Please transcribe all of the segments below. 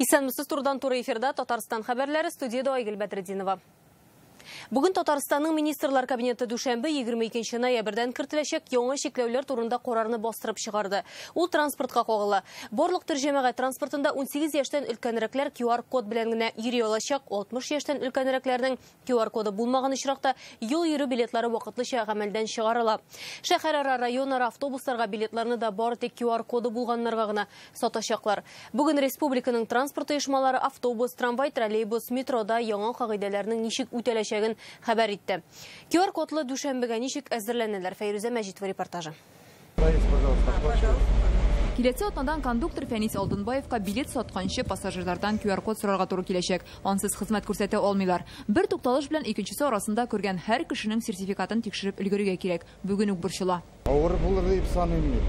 Исәнмесез, турыдан-туры эфирда Татарстан хәбәрләре, студияда Айгөл Бәдретдинова. Бүген Татарстанның Министрлар Кабинеты дүшәмбе 22 ноябрьдән кертеләчәк яңа чикләүләр турында карарны бастырып чыгарды. Ул транспортка кагыла. Барлык төр җәмәгать транспортында 18 яшьтән өлкәнрәкләр QR-код белән генә йөри алачак. 60 яшьтән өлкәнрәкләрнең QR-коды булмаган очракта юл йөрү билетлары вакытлыча гамәлдән чыгарыла. Шәһәрара, районара автобусларга билетларны да бары тик QR-коды булганнарга гына сатачаклар. Бүген республиканың транспорт оешмалары автобус, трамвай, троллейбус, метрода яңа кагыйдәләрнең ничек үтәләчәген хәбәр итте. QR-кодлы дүшәмбегә ничек әзерләнәләр? Фәйрүзә Мәҗитова репортажы. Киләсе атнадан кондуктор Фәнис Алтынбаевка билет сатканчы пассажирлардан QR-код сорарга туры киләчәк. Ансыз хезмәт күрсәтә алмыйлар. Бер тукталыш белән икенчесе арасында күргән һәр кешенең сертификатын тикшереп өлгерергә кирәк. Бүген үк борчыла. Авыр булыр дип саныйм мин.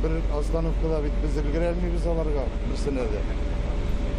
Бер остановкада бит без өлгерә алмыйбыз аларга, берсенә дә.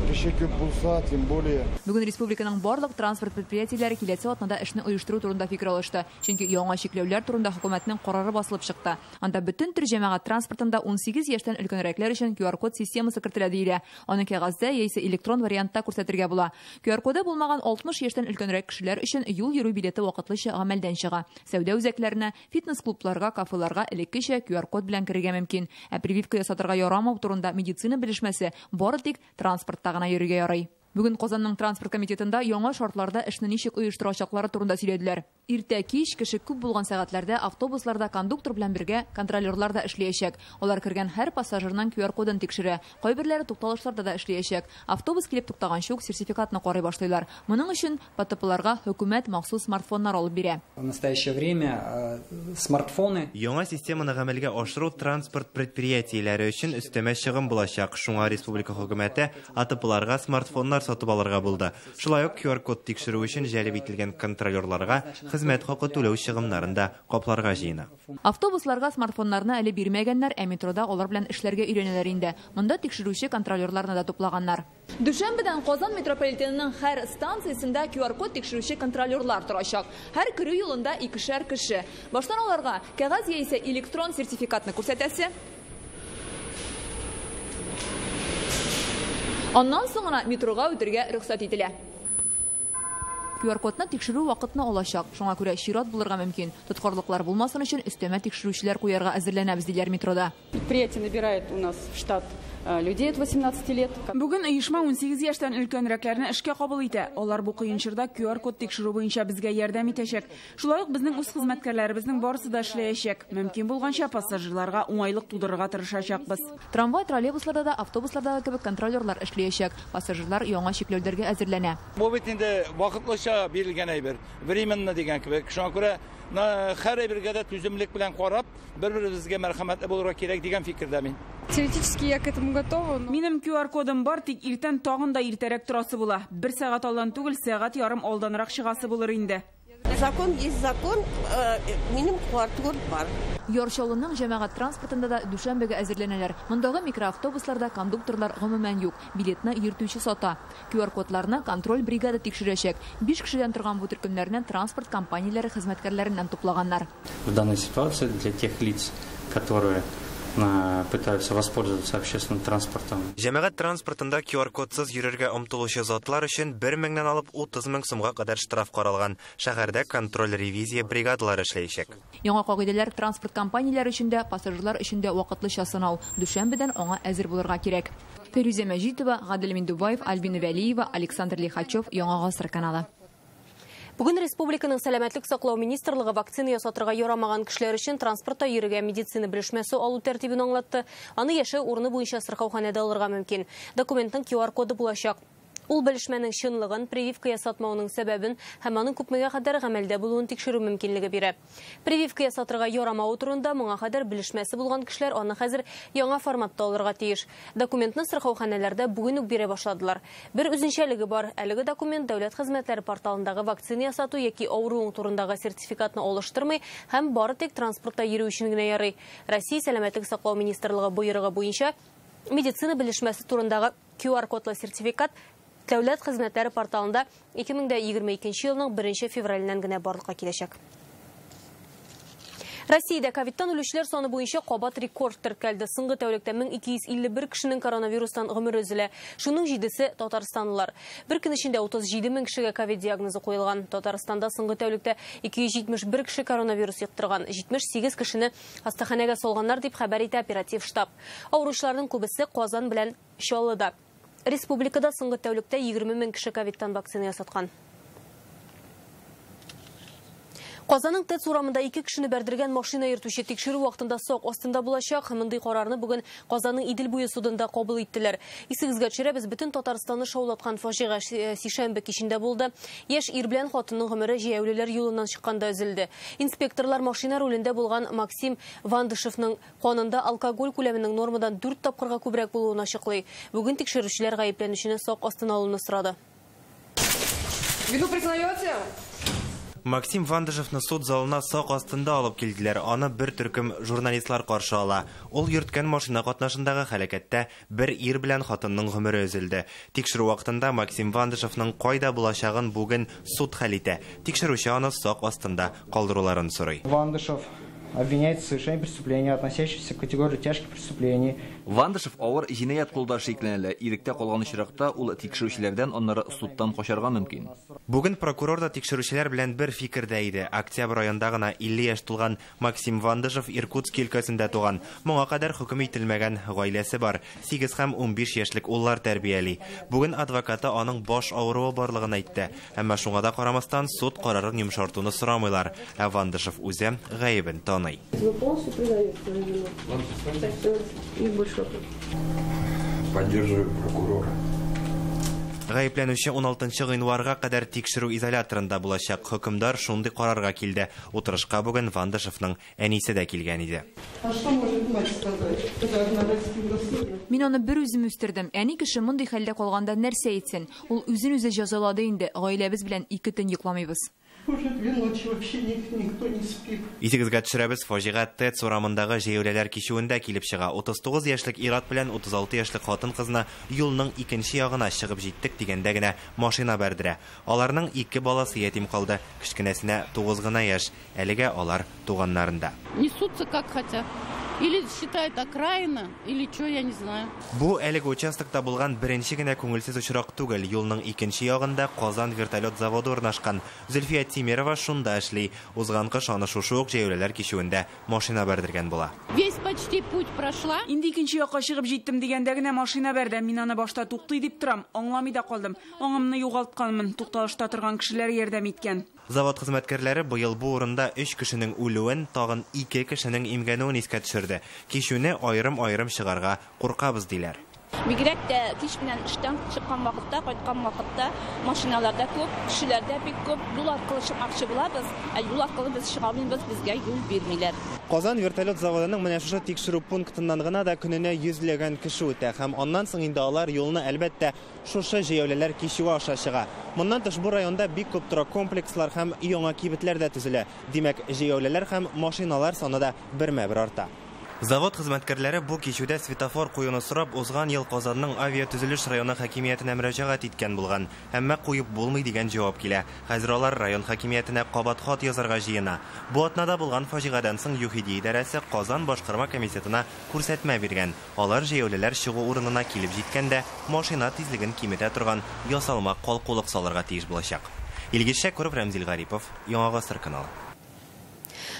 Кеше күп булса, тем более. Бүген республиканың барлык транспорт предприятиеләре киләсе атнада эшне оештыру турында фикер алышты. Чөнки яңа чикләүләр турында хөкүмәтнең карары басылып чыкты. Анда бөтен төр җәмәгать транспортында 18 яшьтән өлкәнрәкләр өчен QR-код системасы кертелә диелә. Аны кәгазьдә яисә электрон вариантта күрсәтергә була. QR-коды булмаган 60 яшьтән өлкәнрәк кешеләр өчен юл йөрү билеты вакытлыча гамәлдән чыга. Сәүдә үзәкләренә, фитнес-клубларга, кафеларга элеккечә QR-код белән керергә мөмкин. Ә прививка ясатырга ярамау турында медицина белешмәсе бары тик транспортта гына йөрергә ярый. Бүген Казанның транспорт комитетында яңа шартларда эшне ничек оештырачаклары турында сөйләделәр. Иртә кич кеше күп булган сәгатьләрдә автобусларда кондуктор белән бергә контролерлар да эшләячәк. Алар кергән һәр пассажирның QR-кодын тикшерә. Кайберләре тукталышларда да эшләячәк. Автобус килеп туктаганчы ук сертификатны карый башлыйлар. Моның өчен ПТПларга хөкүмәт махсус смартфоннар алып бирә. В настоящее время смартфоны. Яңа системаны гамәлгә ашыру транспорт предприятиеләре өчен өстәмә чыгым булачак. Шуңа республика хөкүмәте АТПларга смартфоннар сатып алырга булды. Шулай ук QR-код тикшерү өчен җәлеп ителгән контролерларга хезмәт хакы түләү чыгымнарын да капларга җыена. Автобусларга смартфоннарны әле бирмәгәннәр, ә метрода алар белән эшләргә өйрәнәләр инде. Монда тикшерүче контролерларны да туплаганнар. Дүшәмбедән Казан метрополитенының һәр станциясендә QR-код тикшерүче контролерлар торачак. Һәр керү юлында икешәр кеше. Баштан аларга кәгазь яисә электрон сертификатны күрсәтәсе. Аннан соң гына метрога үтергә рөхсәт ителә. QR-кодны тикшерү вакытны алачак. Шуңа күрә чират булырга мөмкин. Тоткарлыклар булмасын өчен өстәмә тикшерүчеләр куярга әзерләнәбез, диләр метрода. Предприятие набирает у нас в штат людей от 18 лет. Бүген оешма 18 яшьтән өлкәнрәкләрне эшкә кабул итә. Алар бу кыен чорда QR-код тикшерү буенча безгә ярдәм итәчәк. Шулай ук безнең үз хезмәткәрләребезнең барысы да эшләячәк. Мөмкин булганча пассажирларга уңайлык тудырырга тырышачакбыз. Трамвай, троллейбусларда да, автобуслардагы кебек контролерлар эшләячәк. Пассажирлар яңа чикләүләргә әзерләнә. Бу бит инде вакытлыча бирелгән әйбер, временно дигән кебек. Шуңа күрә һәр әйбергә дә түземлек белән карап, бер-беребезгә мәрхәмәтле булырга кирәк дигән фикердә мин. Теоретически я к этому готова. Но... Минем QR-кодым бар, тик иртән тагын да иртәрәк торасы була. Бер сәгать алдан түгел, сәгать ярым алданрак чыгасы булыр инде. Закон есть закон, минем QR-код бар. Яр Чаллының җәмәгать транспортында да дүшәмбегә әзерләнәләр. Мондагы микроавтобусларда кондукторлар гомумән юк. Билетны йөртүче сата. QR-кодларны контроль бригада тикшерәчәк. 5 кешедән торган бу төркемнәрне транспорт компанияләре хезмәткәрләреннән туплаганнар. В данной ситуации для тех лиц, которые пытаются воспользоваться общественным транспортом. Җәмәгать транспортында QR-кодсыз йөрергә омтылучы затлар өчен 1 меңнән алып 30 мең сумга кадәр штраф каралган. Шәһәрдә контроль-ревизия бригадалары эшләячәк. Яңа кагыйдәләр транспорт компанияләре өчен дә, пассажирлар өчен дә вакытлыча сынау. Дүшәмбедән аңа әзер булырга кирәк. Фәйрүзә Мәҗитова, Гадел Миндубаев, Альбина Вәлиева, Александр Лихачев, Яңа Гасыр каналы. Бүген республиканың сәламәтлек саклау министрлыгы вакцина ясатырга ярамаган кешеләр өчен транспортта йөрергә медицина белешмәсе алу тәртибен аңлатты. Аны яшәү урыны буенча сырхауханәдә алырга мөмкин. Документның QR-коды булачак. Ул белешмәнең чынлыгын, прививка ясатмауның сәбәбен һәм аның күпмегә кадәр гамәлдә булуын тикшерү мөмкинлеге бирә. Прививка ясатырга ярамавы турында моңа кадәр белешмәсе булган кешеләр аны хәзер яңа форматта алырга тиеш. Документны сырхауханәләрдә бүген үк бирә башладылар. Бер үзенчәлеге бар. Әлеге документ дәүләт хезмәтләре порталындагы вакцина ясату яки авыруың турындагы сертификатны алыштырмый һәм бары тик транспортта йөрү өчен генә ярый. Россия Сәламәтлек саклау министрлыгы боерыгы буенча медицина белешмәсе турындагы QR-кодлы сертификат Дәүләт хезмәтләре порталында 2022 елның 1 февраленнән генә барлыкка киләчәк. Россиядә ковидтан үлүчеләр саны буенча кабат рекорд теркәлде. Соңгы тәүлектә 1251 кешенең коронавирустан гомере өзелә. Шуның 7-се татарстанлылар. Бер көн эчендә 37 мең кешегә ковид диагнозы куелган. Татарстанда соңгы тәүлектә 271 кеше коронавирус йоктырган. 78 кешене хастаханәгә салганнар дип хәбәр итә оператив штаб. Авыручыларның күбесе Казан белән Чаллыда. Республикада соңгы тәүлектә 20 мең кеше ковидтан вакцина ясаткан. Казанның ТЭЦ урамында 2 кешене бәрдергән машина йөртүче тикшерү вакытында сак астында булачак. Мондый карарны бүген Казанның Идел буе судында кабул иттеләр. Исегезгә төшерәбез, бөтен Татарстанны шаулаткан фаҗига сишәмбе кичендә булды. Яшь ир белән хатынның гомере җәяүлеләр юлыннан чыкканда өзелде. Инспекторлар машина рулендә булган Максим Вандышевның канында алкоголь күләменең нормадан 4 тапкырга күбрәк булуын ачыклый. Бүген тикшерүчеләр гаепләнүчене сак астына алуны сорады. Вину признаете? Максим Вандышевны суд залына сак астында алып килделәр. Аны бер төркем журналистлар каршы ала. Ул йөрткән машина катнашындагы һәлакәттә бер ир белән хатынның гомере өзелде. Тикшерү вакытында Максим Вандышевның кайда булачагын бүген суд хәл итә. Тикшерүче аны сак астында калдыруларын сорый. Вандышев обвиняется в совершении преступления, относящегося к категории тяжких преступлений. Вандышев авыр җинаять кулда шикләнелә. Иректә калган очракта ул тикшерүчеләрдән, аннары судтан качарга мөмкин. Бүген прокурор да тикшерүчеләр белән бер фикердә иде. Октябрь аенда гына 50 яшь тулган Максим Вандышев Иркутск өлкәсендә туган. Моңа кадәр хөкем ителмәгән, гаиләсе бар. 8 һәм 15 яшьлек уллар тәрбияли. Бүген адвокаты аның баш авыруы барлыгын әйтте. Әмма шуңа да карамастан суд карарын йомшартуны сорамыйлар. Ә Вандышев үзе гаебен таный. Вы полностью признаете свою вину? И больше. Поддерживаю прокурора. Гаепләнүче 16 гыйнварга кадәр тикшерү изоляторында булачак. Хөкемдар шундый карарга килде. Утырышка бүген Вандышевның әнисе дә килгән иде. Мин аны бер үзем үстердем. Әни кеше мондый хәлдә калганда нәрсә әйтсен? Ул үзен үзе җәзалады инде. Гаиләбез белән 2 төн йокламыйбыз. Уже 2 ночи вообще никто не спит. Исегезгә төшерәбез, фаҗига ТЭЦ урамындагы җәяүлеләр кичүендә килеп чыга. 39 яшьлек ир-ат белән 36 яшьлек хатын-кызны юлның икенче ягына чыгып җиттек дигәндә генә машина бәрдерә. Аларның 2 баласы ятим калды. Кечкенәсенә 9 гына яшь. Әлегә алар туганнарында. Несутся как хотят. Или считают окраина, или что, я не знаю. Бу әлеге участокта булган беренче генә күңелсез очрак түгел. Юлның икенче ягында Казан вертолет заводы урнашкан. Зөлфия Тимирова шунда эшли. Узган кыш аны шушы ук җәяүлеләр кичүендә машина бәрдергән була. Весь почти путь прошла. Инде икенче якка чыгып җиттем дигәндә генә машина бәрде. Мин аны башта туктый дип торам, аңламый да калдым. Аңымны югалтканмын. Тукталышта торган кешеләр ярдәм иткән. Завод хезмәткәрләре быел бу урында 3 кешенең үлүен, тагын 2 кешенең имгәнүен искә төшерде. Кичүне аерым-аерым чыгарга куркабыз диләр. Бигрәк тә кич белән эштән чыккан вакытта, кайткан вакытта машиналарда күп, кешеләрдә бик күп. Юл аркылы чыкмакчы булабыз, ә юл аркылы без чыга алмыйбыз, безгә юл бирмиләр. Казан вертолет заводының менә шушы тикшерү пунктыннан гына да көненә йөзләгән кеше үтә һәм аннан соң инде алар юлны әлбәттә шушы җәяүлеләр кичүе аша чыга. Моннан тыш бу районда бик күп торак комплекслар һәм яңа кибетләр дә төзелә. Димәк, җәяүлеләр һәм машиналар саны да бермә-бер арта. Завод хезмәткәрләре бу кичүдә светофор куюны сорап узган ел Казанның авиатөзелеш районы хакимиятенә мөрәҗәгать иткән булган. Әмма куеп булмый дигән җавап килә. Хәзер алар район хакимиятенә кабат хат язарга җыена. Бу атнада булган фаҗигадән соң ЮХИДИ идарәсе Казан башкарма комитетына күрсәтмә биргән. Алар җәяүлеләр чыгу урынына килеп җиткәндә машина тизлеген киметә торган ясалма калкулык салырга тиеш булачак. Илгиз Шәкүров, Рәмзил Гарипов, Яңа Гасыр каналы.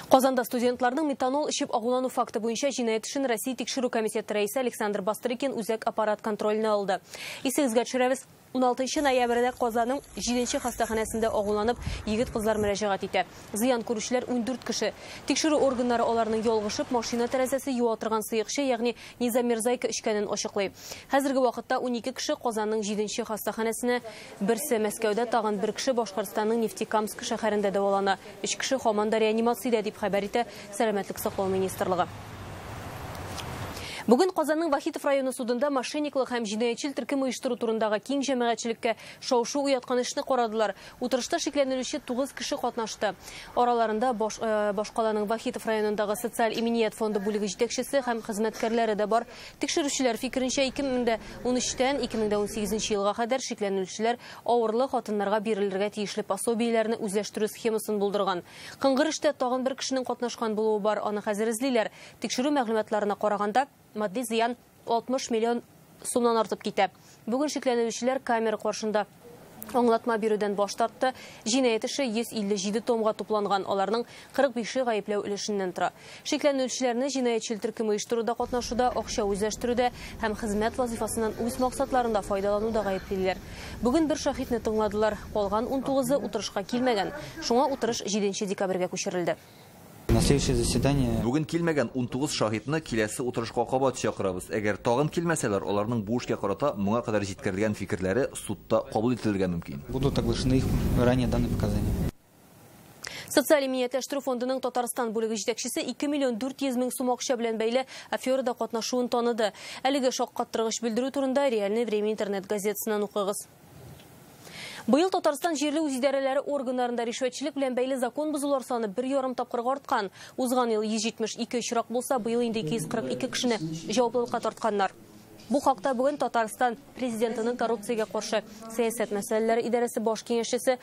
Казанда студентларның метанол эчеп агулану факты буенча җинаять эшен Россия тикшерү комитеты рәисе Александр Бастрыкин үзәк аппарат контроленә алды. Исегезгә төшерәбез, 16 ноябрьдә Казанның 7 хастаханәсендә агуланып егет-кызлар мөрәҗәгать итә. Зыян күрүчеләр 14 кеше. Тикшерү органнары аларның ялгышып машина тәрәзәсе юа торган сыекча, ягъни незамерзайка эчкәнен ачыклый. Хәзерге вакытта 12 кеше Казанның 7 хастаханәсенә, берсе Мәскәүдә, тагын бер кеше Башкортстанның Нефтекамск шәһәрендә дәвалана. 3 кеше һаман да реанимациядә дип хәбәр итә Сәламәтлек саклау министрлыгы. Бүген Казанның Вахитов районы судында мошенниклык һәм җинаятьчел төркем оештыру турындагы киң җәмәгатьчелеккә шау-шу уяткан эшне карадылар. Утырышта шикләнелүче 9 кеше катнашты. Араларында башкаланың Вахитов районындагы социаль иминият фонды бүлеге җитәкчесе һәм хезмәткәрләре дә бар. Тикшерүчеләр фикеренчә, 2013-тән 2018 елга кадәр шикләнелүчеләр авырлы хатыннарга бирелергә тиешле пособиеләрне үзләштерү схемасын булдырган. Кыңгыр эштә тагын бер кешенең катнашкан булуы бар, аны хәзер эзлиләр. Тикшерү мәгълүматларына караганда, матди зыян 60 миллион сумнан артып китә. Бүген шикләнелүчеләр камера каршында аңлатма бирүдән баш тартты. Җинаять эше 157 томга тупланган, аларның 45-е гаепләү өлешеннән тора. Шикләнелүчеләрне җинаятьчел төркем оештыруда катнашуда, акча үзләштерүдә һәм хезмәт вазифасыннан үз максатларында файдалануда гаеплиләр. Бүген бер шаһитны тыңладылар. Калган 19-ы утырышка килмәгән. Шуңа утырыш 7 декабрьгә күчерелде. На следующее заседание. Бүген килмәгән 19 шаһитны киләсе утырышка кабат чакырабыз. Әгәр тагын килмәсәләр, аларның бу эшкә карата моңа кадәр җиткерелгән фикерләре судта кабул ителергә мөмкин. Будут оглашены их ранее данные показания. Социаль иминиятләштерү фондының Татарстан бүлеге җитәкчесе 2 миллион 400 мең сум акча белән бәйле аферада катнашуын таныды. Әлеге шаккаттыргыч белдерү турында «Реальное время» интернет газетасыннан укыгыз. Быел Татарстан җирле үзидарәләре органнарында ришвәтчелек белән бәйле закон бозулар саны 1,5 тапкырга арткан. Узган ел 172 очрак булса, быел инде 242 кешене җаваплылыкка тартканнар. Бу хакта бүген Татарстан президентының коррупциягә каршы сәясәт мәсьәләләре идарәсе баш киңәшчесе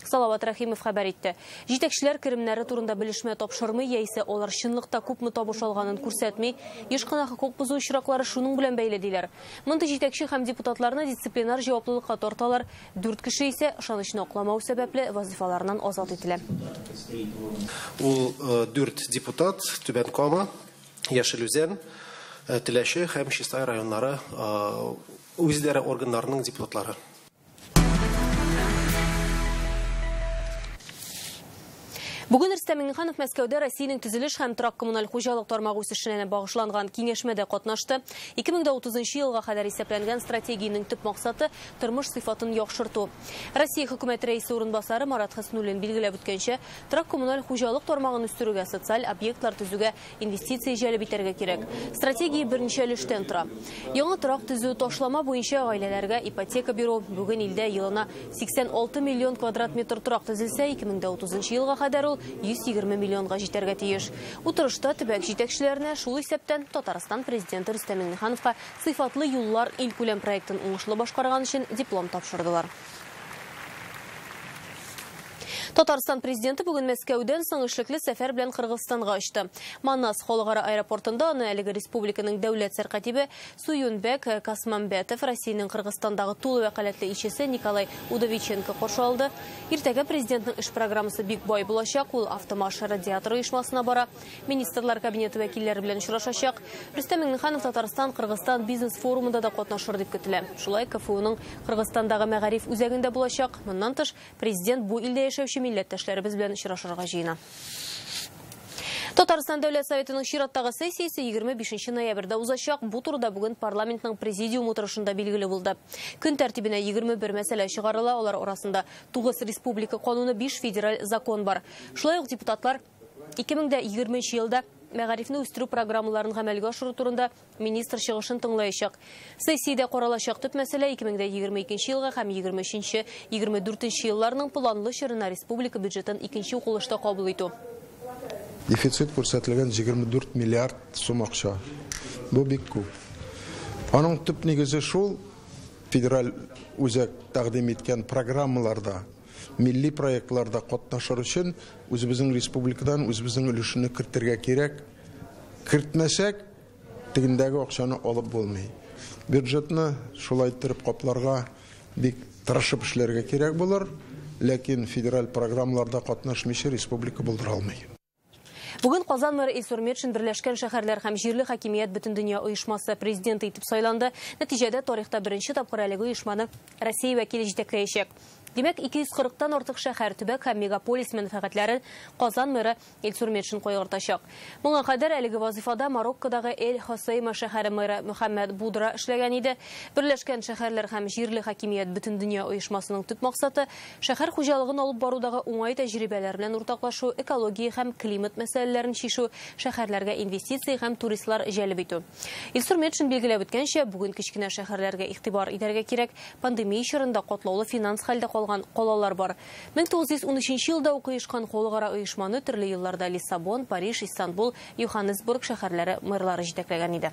Салават Рәхимов хәбәр итте. Җитәкчеләр керемнәре турында белешмә тапшырмый, яисә алар чынлыкта күпме табыш алганын күрсәтми. Еш кына хокук бозу очраклары шуның белән бәйле диләр. Мондый җитәкче һәм депутатларны дисциплинар җаваплылыкка тарталар. 4 кеше исә ышанычны акламау сәбәпле вазифаларыннан азат ителә. Ул 4 депутат Түбән Кама, Яшел Үзән, Теләче һәм Чистай районнары үзидарә органнарының депутатлары. Бүген Рөстәм Миңнеханов Мәскәүдә Россиянең төзелеш һәм торак коммуналь хуҗалык тармагы үсешенә багышланган киңәшмәдә катнашты. 2030 елга кадәр исәпләнгән стратегиянең төп максаты тормыш сыйфатын яхшырту. Россия хөкүмәте рәисе урынбасары Марат Хәснуллин билгеләп үткәнчә, торак коммуналь хуҗалык тармагын үстерүгә, социаль объектлар төзүгә инвестиция җәлеп итәргә кирәк. Стратегия берничә өлештән тора. Яңа торак төзү ташлама буенча гаиләләргә ипотека бирү. Бүген илдә елына 86 миллион квадрат метр торак төзелсә, 2030 елга кадәр ул 120 миллионга җитәргә тиеш. Утырышта төбәк җитәкчеләренә, шул исәптән Татарстан президенты Рөстәм Миңнехановка сыйфатлы юллар илкүләм проектын уңышлы башкарган өчен диплом тапшырдылар. Татарстан президенты бүген Мәскәүдән соң эшлекле сәфәр белән Кыргызстанга очты. Манас халыкара аэропортында аны әлеге республиканың дәүләт сәркатибе Суюнбек Касмамбетов, Россиянең Кыргызстандагы тулы вәкаләтле илчесе Николай Удовиченко каршы алды. Иртәгә президентның эш программасы бик бай булачак. Ул Автомаш радиатор оешмасына бара. Министрлар кабинеты вәкилләре белән очрашачак. Рөстәм Миңнеханов Татарстан Кыргызстан бизнес форумында да катнашыр дип көтелә. Шулай КФУның Кыргызстандагы мәгариф үзәгендә булачак. Моннан тыш президент бу илдә яшәүче милләттәшләребез белән очрашырга җыена. Татарстан Дәүләт Советының чираттагы сессиясе 25 ноябрьдә узачак. Бу турыда бүген парламентның президиум утырышында билгеле булды. Көн тәртибенә 21 мәсьәлә чыгарыла, алар арасында 9 республика кануны, 5 федераль закон бар. Шулай ук депутатлар 2020 елда мәгарифне үстерү программаларын гамәлгә ашыру турында министр чыгышын тыңлаячак. Сессиядә каралачак төп мәсьәлә 2022 елга һәм 23-24 елларның планлы чорына республика бюджетын икенче укылышта кабул итү. Дефицит күрсәтелгән 24 миллиард сум акча. Бу бик күп. Аның төп нигезе шул, федераль үзәк тәкъдим иткән программаларда, милли проектларда катнашыр өчен үзебезнең республикадан үзебезнең өлешне кертергә кирәк. Кертмәсәк, тегендәге акчаны алып булмый. Бюджетны шулай итеп капларга бик тырышып эшләргә кирәк булыр, ләкин федераль программаларда катнашмыйча республика булдыра алмый. Бүген Казан мэры Илсур Метшин Берләшкән шәһәрләр һәм җирле хакимият бөтендөнья оешмасы президенты итеп сайланды. Нәтиҗәдә тарихта беренче тапкыр әлеге оешманы Россия вәкиле җитәкләячәк. Димәк, 240-тан артык шәһәр, төбәк һәм мегаполис мәнфәгатьләрен Казан мэры Илсур Метшин кайгыртачак. Моңа кадәр әлеге вазифада Мароккодагы Эль-Хосейма шәһәре мэры Мөхәммәд Будра эшләгән иде. Берләшкән шәһәрләр һәм җирле хакимият бөтендөнья оешмасының төп максаты шәһәр хуҗалыгын алып барудагы уңай тәҗрибәләр белән уртаклашу, экология һәм климат мәсьәләләрен чишү, шәһәрләргә инвестиция һәм туристлар җәлеп итү. Илсур Метшин билгеләп үткәнчә, бүген кечкенә шәһәрләргә игътибар итәргә кирәк. Пандемия чорында катлаулы финанс хәлдә калган калалар бар. 1913 елда ук оешкан халыкара оешманы төрле елларда Лиссабон, Париж, Истанбул, Йоханнесбург шәһәрләре мэрлары җитәкләгән иде.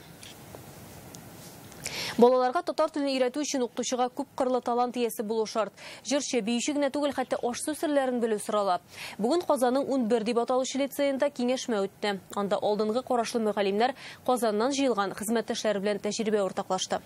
Балаларга татар телен өйрәтү өчен укытучыга күпкырлы талант иясе булу шарт. Җырчы, биюче генә түгел, хәтта аш-су серләрен белү сорала. Бүген Казанның 11 дип аталучы лицеенда киңәшмә үтте. Анда алдынгы карашлы мөгаллимнәр Казаннан җыелган хезмәттәшләре белән тәҗрибә уртаклашты.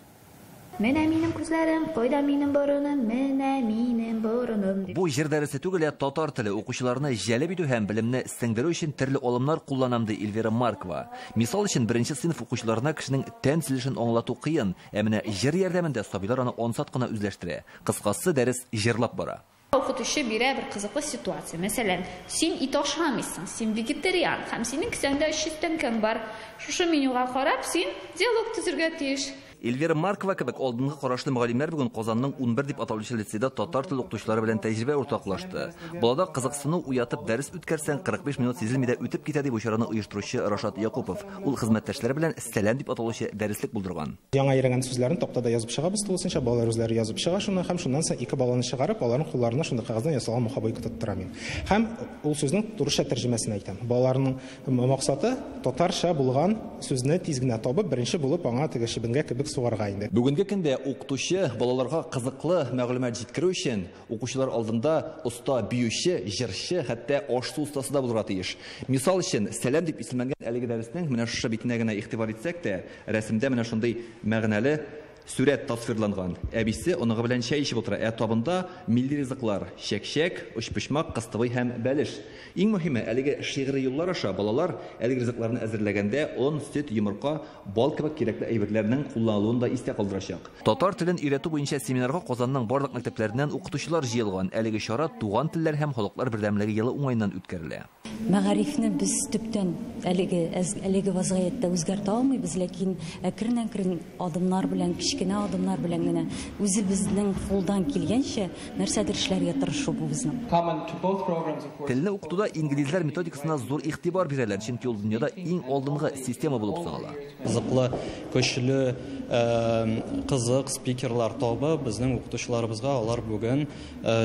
Менә минем күзләрем, кайда минем борыным, менә минем борыным. Бу җыр дәресе түгел, ә татар теле укучыларны җәлеп итү һәм белемне сеңдерү өчен төрле алымнар кулланам, ди Эльвира Маркова. Мисал өчен, беренче сыйныф укучыларына кешенең тән төзелешен аңлату кыен, ә менә җыр ярдәмендә сабыйлар аны ансат кына үзләштерә. Кыскасы, дәрес җырлап бара. Укытучы бирә бер кызыклы ситуация. Мәсәлән, син ит ашамыйсың, син вегетариан һәм синең кесәңдә 300 тәңкәң бар. Шушы менюга карап, син диалог төзергә тиеш. Эльвира Маркова кебек алдынгы карашлы мөгаллимнәр бүген Казанның 11 дип аталучы лицейда татар теле укытучылары белән тәҗрибә уртаклашты. Балада кызыксыну уятып дәрес үткәрсәң, 45 минут сизелми дә үтеп китә, дип бу чараны оештыручы Рашат Якупов. Ул хезмәттәшләре белән Сәлам дип аталучы дәреслек булдырган. Яңа өйрәнгән сүзләрен тактада язып чыгабыз, тулысынча балалар үзләре язып чыга шуны һәм шуннан соң ике баланы чыгарып, аларның кулларына шундый кәгазьдән ясалган мухобойка тоттырам мин. Һәм ул сүзнең турыча тәрҗемәсен әйтәм. Балаларның максаты татарча булган сүзне тиз генә табып, беренче булып аңа теге чебенгә кебек сугарга инде. Бүгенге көндә укытучы балаларга кызыклы мәгълүмат җиткерү өчен укучылар алдында оста биюче, җырчы, хәтта аш-су остасы да булырга тиеш. Мисал өчен, Сәлам дип исемләнгән әлеге дәреснең менә шушы битенә генә игътибар итсәк тә, рәсемдә менә шундый мәгънәле сурәт тасвирланган. Әбисе оныгы белән чәй эчеп утыра. Ә табында милли ризыклар: чәк-чәк, өчпочмак, кыстыбый һәм бәлеш. Иң мөһиме, әлеге шигъри юллар аша балалар әлеге ризыкларны әзерләгәндә он, сөт, йомырка, бал кебек кирәкле әйберләрнең кулланылуын да истә калдырачак. Татар телен өйрәтү буенча семинарга Казанның барлык мәктәпләреннән укытучылар җыелган. Әлеге чара Туган телләр һәм халыклар бердәмлеге елы уңаеннан үткәрелә. Мәгарифне без төптән әлеге вазгыятьтә үзгәртә алмыйбыз, ләкин әкрен-әкрен адымнар белән, кечкенә адымнар белән генә үзебезнең кулдан килгәнчә нәрсәдер эшләргә тырышу бу безнең. Телне укытуда инглизләр методикасына зур игътибар бирәләр, чөнки ул дөньяда иң алдынгы система булып санала. Кызыклы, көчле, кызык спикерлар табы безнең укытучыларыбызга алар бүген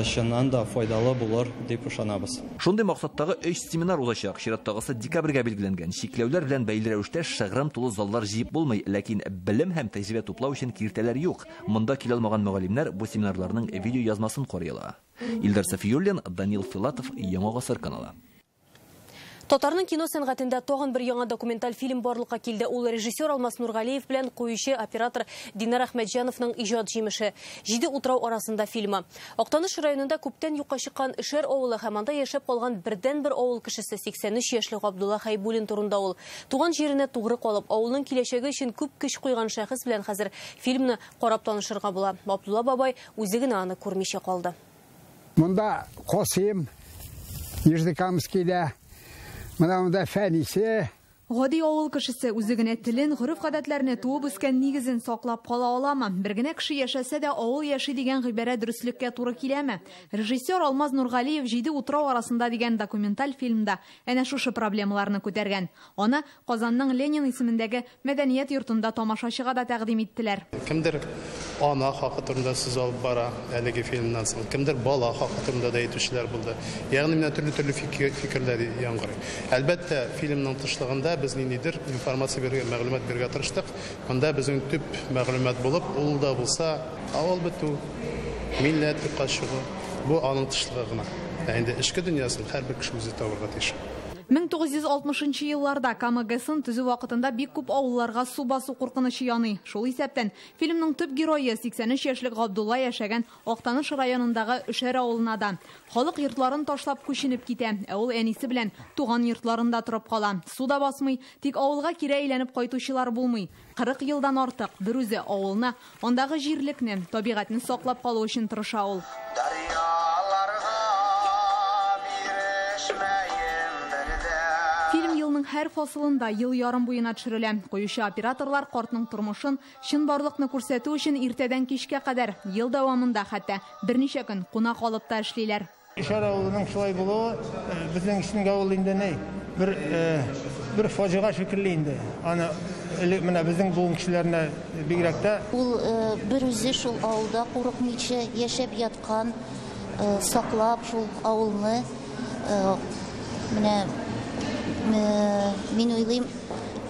чыннан да файдалы булыр дип ышанабыз. Шундый максаттагы 3 семинар узачак. Чираттагысы декабрьгә билгеләнгән. Чикләүләр белән бәйле рәвештә шыгрым тулы заллар җыеп булмый, ләкин белем һәм тәҗрибә туплау өчен киртәләр юк. Монда килә алмаган мөгаллимнәр бу семинарларның видео язмасын карый ала. Илдар Сафиуллин, Данил Филатов, Яңа Гасыр каналы. Татарның кино сәнгатендә тагын бер яңа документаль фильм барлыкка килде. Ул режиссер Алмаз Нургалиев белән куючы оператор Динар Әхмәтҗановның иҗат җимеше. 7 утрау арасында фильмы. Актаныш районында күптән юкка чыккан Эшәр авылы һәм анда яшәп калган бердәнбер авыл кешесе 83 яшьлек Габдулла Хәйбуллин турында ул. Туган җиренә тугры калып, авылның киләчәге өчен күп көч куйган шәхес белән хәзер фильмны карап танышырга була. Габдулла бабай үзе генә аны күрмичә калды. Монда Касыйм, Нижнекамскийда. Менә Фәнисе. Гади авыл кешесе үзе генә телен, гореф-гадәтләрне, туып үскән нигезен саклап кала аламы? Бер генә кеше яшәсә дә авыл яши дигән гыйбарә дөреслеккә туры киләме? Режиссер Алмаз Нургалиев 7 утрау арасында дигән документаль фильмда әнә шушы проблемаларны күтәргән. Аны Казанның Ленин исемендәге мәдәният йортында тамашачыга да тәкъдим иттеләр. Кемдер ана хакы турында сүз алып бара әлеге фильмнан соң, кемдер бала хакы турында да әйтүчеләр булды. Ягъни менә төрле-төрле фикерләр яңгырый. Әлбәттә, фильмның тышлыгында без ниндидер информация бирергә, мәгълүмат бирергә тырыштык. Монда безнең төп мәгълүмат булып, ул да булса авыл бетү, милләт юкка чыгу, бу аның тышлыгы гына. Ә инде эчке дөньясын һәрбер кеше үзе табырга тиеш. 1960 елларда Кама ГЭСын төзү вакытында бик күп авылларга су басу куркынычы яный. Шул исәптән фильмның төп герое 83 яшьлек Габдулла яшәгән Актаныш районындагы Өшәр авылына да. Халык йортларын ташлап күченеп китә, ә ул әнисе белән туган йортларында торып кала. Су да басмый, тик авылга кире әйләнеп кайтучылар булмый. 40 елдан артык бер үзе авылны, андагы җирлекне, табигатьне саклап калу өчен тырыша ул. Фильм елның һәр фасылында ел ярым буена төшерелә. Куючы операторлар картның тормышын, чынбарлыкны күрсәтү өчен иртәдән кичкә кадәр, ел дәвамында хәтта берничә көн кунак алып та эшлиләр. Өшәр авылының шулай булуы безнең өчен авыл инде ни бер фаҗига шикелле инде. Аны менә безнең буын кешеләренә бигрәк тә. Ул бер үзе шул авылда курыкмыйча яшәп яткан, саклап шул авылны. Менә мин уйлыйм,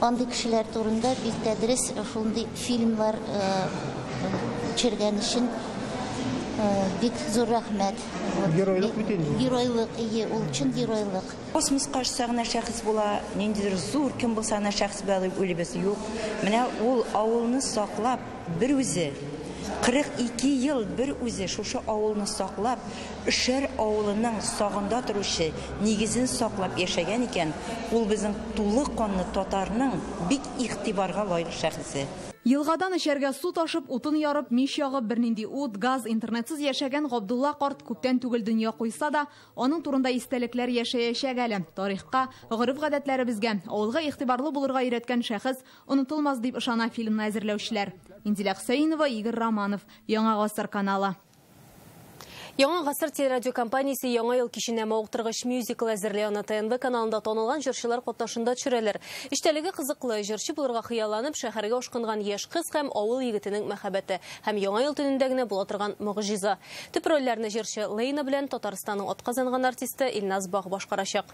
андый кешеләр турында бик тә дөрес шундый фильмлар төшергән өчен бик зур рәхмәт. Геройлык бит инде. Геройлык, ие, ул чын геройлык. Космоска очса гына шәхес була, ниндидер зур кем булса гына шәхес була дип уйлыйбыз. Юк. Менә ул авылны саклап бер үзе 42 ел бер үзе шушы авылны саклап, Өшәр авылының сагында торучы нигезен саклап яшәгән икән, ул безнең тулы канлы татарның бик игътибарга лаек шәхесе. Елгадан эчәргә су ташып, утын ярып, мич ягып, бернинди ут, газ, интернетсыз яшәгән Габдулла карт күптән түгел дөнья куйса да, аның турында истәлекләр яшәячәк әле. Тарихка, гореф-гадәтләребезгә, авылга игътибарлы булырга өйрәткән шәхес онытылмас дип ышана фильмны әзерләүчеләр. Инзилә Хөсәенова, Игорь Романов, Яңа Гасыр каналы. Яңа Гасыр телерадиокомпаниясе Яңа ел киченә мавыктыргыч мюзикл әзерли. Аны ТНВ каналында танылган җырчылар катнашында төшерәләр. Эчтәлеге кызыклы, җырчы булырга хыялланып, шәһәргә ашкынган яшь кыз һәм авыл егетенең мәхәббәте һәм Яңа ел төнендә генә була торган могҗиза. Төп рольләрне җырчы Лейна белән Татарстанның атказанган артисты Илназ Бах башкарачак.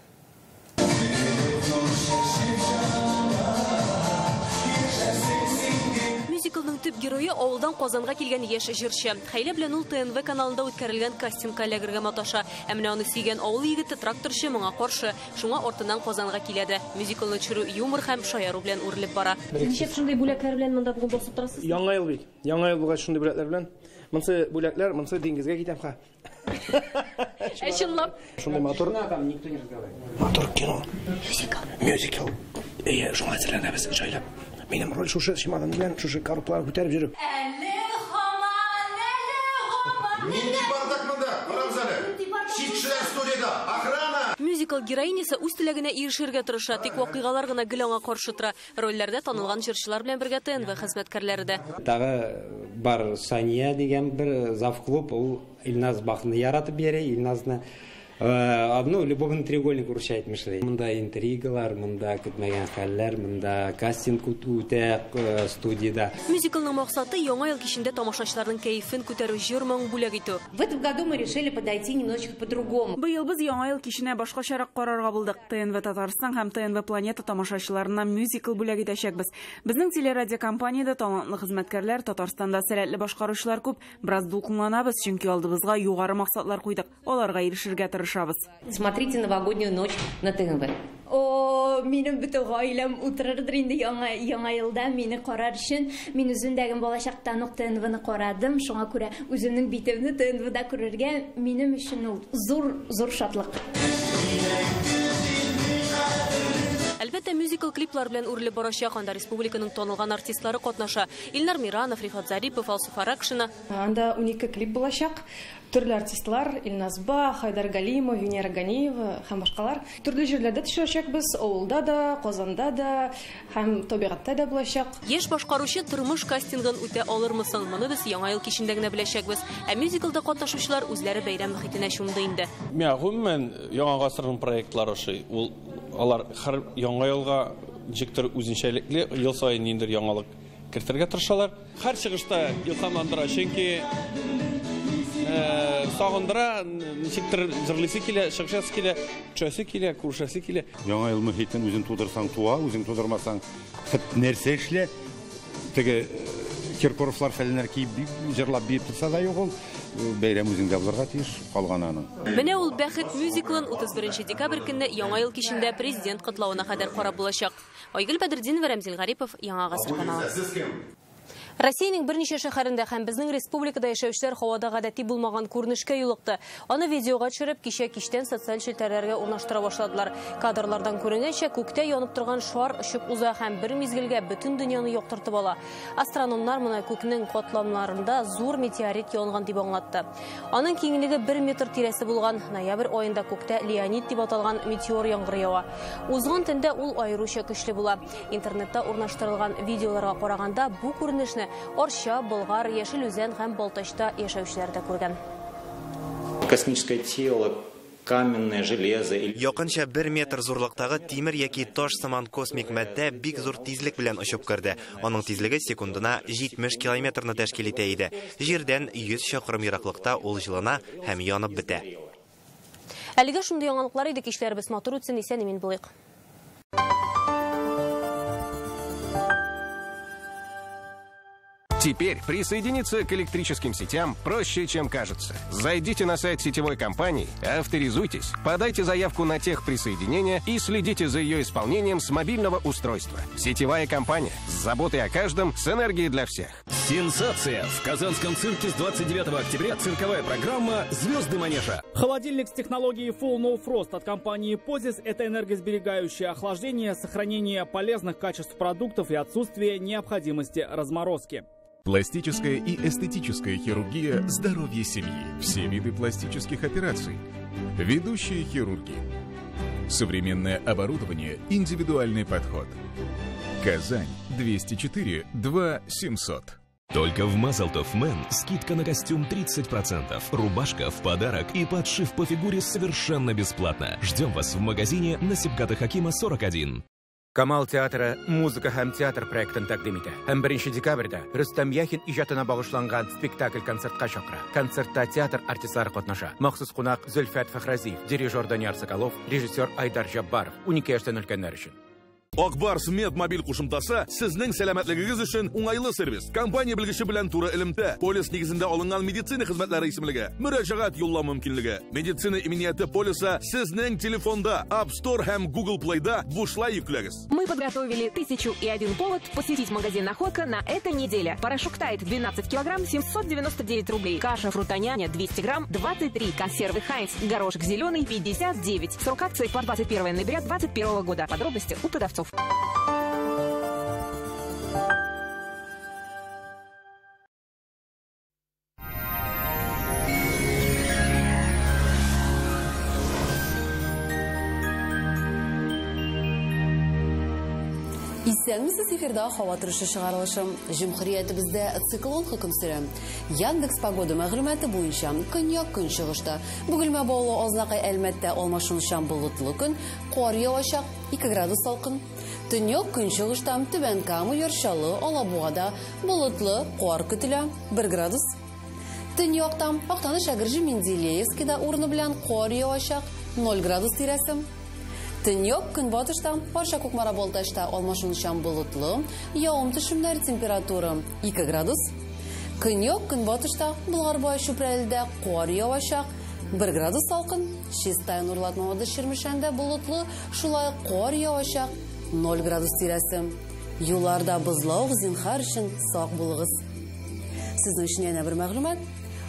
Мюзиклның төп герое авылдан Казанга килгән яшь җырчы. Хәйлә белән ул ТНВ каналында үткәрелгән кастингка эләгергә маташа. Ә менә аны сөйгән авыл егете тракторчы моңа каршы. Шуңа артыннан Казанга килә дә. Мюзиклны төшерү юмор һәм шаяру белән үрелеп бара. Ничек шундый бүләкләр белән монда бүген басып торасыз? Яңа ел бит. Яңа ел булгач шундый бүләкләр белән. Монсы бүләкләр, монсы диңгезгә китәм ха. Ә чынлап? Шундый матур. Матур кино. Мюзикл. Мюзикл. Әйе, шуңа әзерләнәбез, җайлап. Минем роль шушы чемодан белән шушы коробкаларны күтәреп йөрү. Әле һаман, әле һаман. Нинди бардак монда? Карагыз әле. Чит кешеләр студияда. Охрана! Мюзикл героинясы үз теләгенә ирешергә тырыша, тик вакыйгалар гына гел аңа каршы тора. Рольләрдә танылган җырчылар белән бергә ТНВ хезмәткәрләре дә. Тагы бар Сания дигән бер завклуб, ул Илназ Бахны яратып йөри, Илназны. Ну, любовный треугольник урысча әйтмешли. Монда интригалар, монда көтмәгән хәлләр, монда кастинг үтә студияда. Мюзиклның максаты Яңа ел кичендә тамашачыларның кәефен күтәрү, җыр-моң бүләк итү. В этом году мы решили подойти немножечко по-другому. Быел без Яңа ел киченә башкачарак карарга булдык. ТНВ Татарстан һәм ТНВ Планета тамашачыларына мюзикл бүләк итәчәкбез. Безнең телерадиокомпаниядә талантлы хезмәткәрләр, Татарстанда сәләтле башкаручылар күп. Бераз дулкынланабыз, чөнки алдыбызга югары максатлар куйдык. Аларга ирешергә тырышабыз. Смотрите новогоднюю ночь на ТНВ. О, минем бөтен гаиләм утырырдыр инде яңа елда мине карар өчен. Мин үзем дә балачактан ук ТНВны карадым, шуңа күрә үземнең битемне ТНВда күрергә минем өчен ул зур шатлык. Әлбәттә, мюзикл клиплар белән үрелеп барачак. Анда республиканың танылган артистлары катнаша. Илнар Миранов, Рифат Зарипов, Алсу Фаракшина. Анда 12 клип булачак. Төрле артистлар Илназ Бах, Айдар Галимов, Венера Ганиева һәм башкалар. Төрле җирләрдә төшерәчәкбез, авылда да, Казанда да һәм табигатьтә дә булачак. Яшь башкаручы тормыш кастингын үтә алырмы соң? Моны без Яңа ел кичендә генә беләчәкбез. Ә мюзиклда катнашучылар үзләре бәйрәм мөхитенә чумды инде. Миңа гомумән Яңа гасырның проектлары ошый. Ул алар һәр яңа елга ничектер үзенчәлекле, ел саен ниндидер яңалык кертергә тырышалар. Һәр чыгышта илһамландыра, чөнки сагындыра, ничектер җырлыйсы килә, чыгышасы килә, төшәсе килә, күрешәсе килә. Яңа ел мөхитен үзең тудырсаң туа, үзең тудырмасаң хет нәрсә эшлә. Теге Киркоровлар фәләннәр киеп җырлап биеп торса да юк ул. Бәйрәм үзеңдә булырга тиеш, калган аның. Менә ул бәхет мюзиклын 31 декабрь көнне Яңа ел кичендә президент котлавына кадәр карап булачак. Айгөл Бәдретдинова, Рәмзил Гарипов, Яңа Гасыр каналы. Россиянең берничә шәһәрендә һәм безнең республикада яшәүчеләр һавада гадәти булмаган күренешкә юлыкты. Аны видеога төшереп, кичә кичтән социаль челтәрләргә урнаштыра башладылар. Кадрлардан күренгәнчә, күктә янып торган шар очып уза һәм бер мизгелгә бөтен дөньяны яктыртып ала. Астрономнар моны күкнең катламнарында зур метеорит янган дип аңлатты. Аның киңлеге 1 метр тирәсе булган. Ноябрь аенда күктә Леонид дип аталган метеор яңгыры ява. Узган төндә ул аеруча көчле була. Интернетта урнаштырылган видеоларга караганда, бу күренешне Арча, Болгар, Яшел Үзән һәм Балтачта яшәүчеләр дә күргән. Космическое тело, каменное, железо. Якынча 1 метр зурлыктагы тимер яки таш сыман космик матдә бик зур тизлек белән очып керде. Аның тизлеге секундына 70 километрны тәшкил итә иде. Җирдән 100 чакрым ераклыкта ул җылына һәм янып бетә. Әлегә шундый яңалыклар иде, кичләребез матур үтсен, исән-имин булыйк. Теперь присоединиться к электрическим сетям проще, чем кажется. Зайдите на сайт сетевой компании, авторизуйтесь, подайте заявку на техприсоединение и следите за ее исполнением с мобильного устройства. Сетевая компания с заботой о каждом, с энергией для всех. Сенсация! В Казанском цирке с 29 октября цирковая программа «Звезды Манежа». Холодильник с технологией Full No Frost от компании Pozis – это энергосберегающее охлаждение, сохранение полезных качеств продуктов и отсутствие необходимости разморозки. Пластическая и эстетическая хирургия «Здоровье семьи». Все виды пластических операций. Ведущие хирурги. Современное оборудование, индивидуальный подход. Казань, 204 2 700. Только в Мазелтов Мэн скидка на костюм 30%, рубашка в подарок и подшив по фигуре совершенно бесплатно. Ждем вас в магазине на Сибгата Хакима 41. Камал театры музыка һәм театр проектын тәкъдим итә. Һәм 1 декабрьдә Рөстәм Яхин иҗатына багышланган спектакль-концертка чакыра. Концертта театр артистлары катнаша. Махсус кунак Зөлфәт Фәхразиев, дирижер Данияр Соколов, режиссер Айдар Җаббаров. 12 яшьтән өлкәннәр өчен. Акбарс Мед мобиль кушымтасы сезнең сәламәтлегегез өчен уңайлы сервис. Компания белгече белән туры элемтә, полис нигезендә алынган медицина хезмәтләре исемлеге, мөрәҗәгать юллау мөмкинлеге. Медицина иминияте полисы сезнең телефонда, App Store һәм Google Play'да бушлай йөкләгез. Мы подготовили 1001 повод посетить магазин Находка на этой неделе. Порошок Тайд 12 килограмм 799 рублей. Каша Фрутоняня 200 грамм 23. Консервы Хайнц горошек зеленый 59. Срок акции по 21 ноября 2021 года. Подробности у продавцов. Исәнмесез, эфирда һава торышы чыгарылышы. Җөмһүриятебездә циклон хөкем сөрә. Яндекс погода мәгълүматы буенча көньяк көнчыгышта Бөгелмә Баулы Азнакай Әлмәттә алмашынучан болытлы көн, кар явачак, 2 градус салкын. Төньяк көнчыгышта Түбән Кама, Яр Чаллы, Алабугада болытлы, кар көтелә, 1 градус. Төньякта Актаныш, Әгерҗе, Менделеевскида урыны белән кар явачак, 0 градус тирәсе. Төньяк көнбатышта Арча, Кукмара, Балтачта алмашынучан болытлы, явым-төшемнәр, температура 2 градус. Көньяк көнбатышта Болгар-Бай, Чүпрәледә кар явачак, 1 градус салкын. Чистай, Нурлат, Мамадыш, Чирмешәндә болытлы, шулай кар явачак, 0 градус тирәсе. Юлларда бозлавык, зинһар өчен сак булыгыз. Сезнең өчен янә бер мәгълүмат.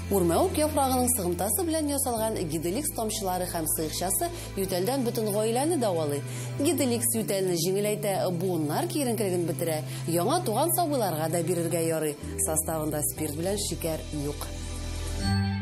Үрмәүк яфрагының сыгымтасы белән ясалган Гиделикс тамчылары һәм сыекчасы ютәлдән бөтен гаиләне дәвалый. Гиделикс ютәлне җиңеләйтә, буыннар киеренкелеген бетерә, яңа туган сабыйларга да бирергә ярый. Составында спирт белән шикәр юк.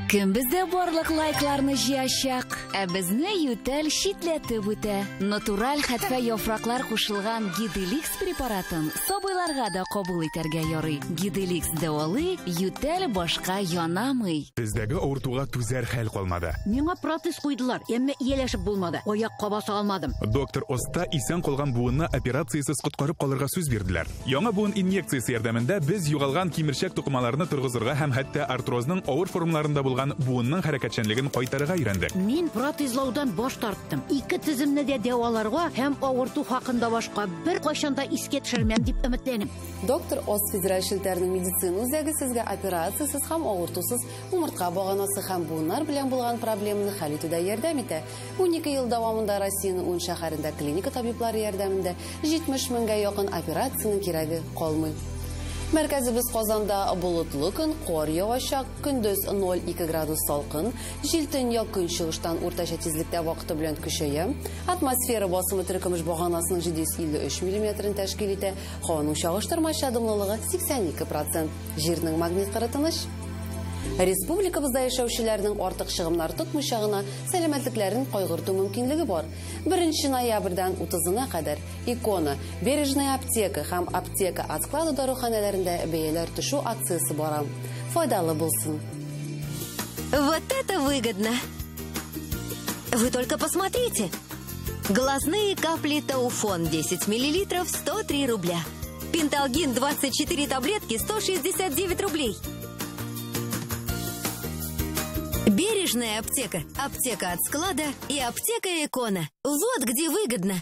Кем бездә барлык лайкларны җыячак, ә безне ютәл читләтеп үтә. Натураль хәтфә яфраклар кушылган Гиделикс препаратын сабыйларга да кабул итәргә ярый. Гиделикс дәвалый, ютәл башка янамый. Тездәге авыртуга түзәр хәл калмады. Миңа протез куйдылар, әмма ияләшеп булмады. Аякка баса алмадым. Доктор Оста исән калган буынны операциясез коткарып калырга сүз бирделәр. Яңа буын инъекциясе ярдәмендә без югалган кимерчәк тукымаларны торгызырга һәм хәтта артрозның авыр формаларында булган буынның хәрәкәтчәнлеген кайтарырга өйрәндек. Мин протезлаудан баш тарттым. Ике теземне дә дәваларга һәм авырту хакында башка бер кайчан да искә төшермәм дип өметләнәм. Доктор Ост федераль челтәренең медицина үзәге сезгә операциясез һәм авыртусыз умыртка баганасы һәм буыннар белән булган проблеманы хәл итүдә ярдәм итә. 12 ел дәвамында Россиянең 10 шәһәрендә клиника табиблары ярдәмендә 70 меңгә якын операциянең кирәге калмый. Мәркәзебез Казанда болытлы көн, кар явачак, көндез 0,2 градус салкын, җил төньяк көнчыгыштан уртача тизлектә вакыты белән көчәя. Атмосфера басымы теркемеш баганасының 753 миллиметрын тәшкил итә. Һаваның чагыштырмача дымлылыгы 82%. Җирнең магнит кыры тыныч. Республикабызда яшәүчеләрнең артык чыгымнар тотмыйча гына сәламәтлекләрен кайгырту мөмкинлеге бар. 1 ноябрьдән 30-на кадәр Икона, Бережная аптека һәм аптека от склада даруханәләрендә бәяләр төшү акциясе бара. Файдалы булсын. Вот это выгодно! Вы только посмотрите. Глазные капли Тауфон 10 мл 103 рубля. Пенталгин 24 таблетки 169 рублей. Бережная аптека, аптека от склада и аптека Икона. Вот где выгодно.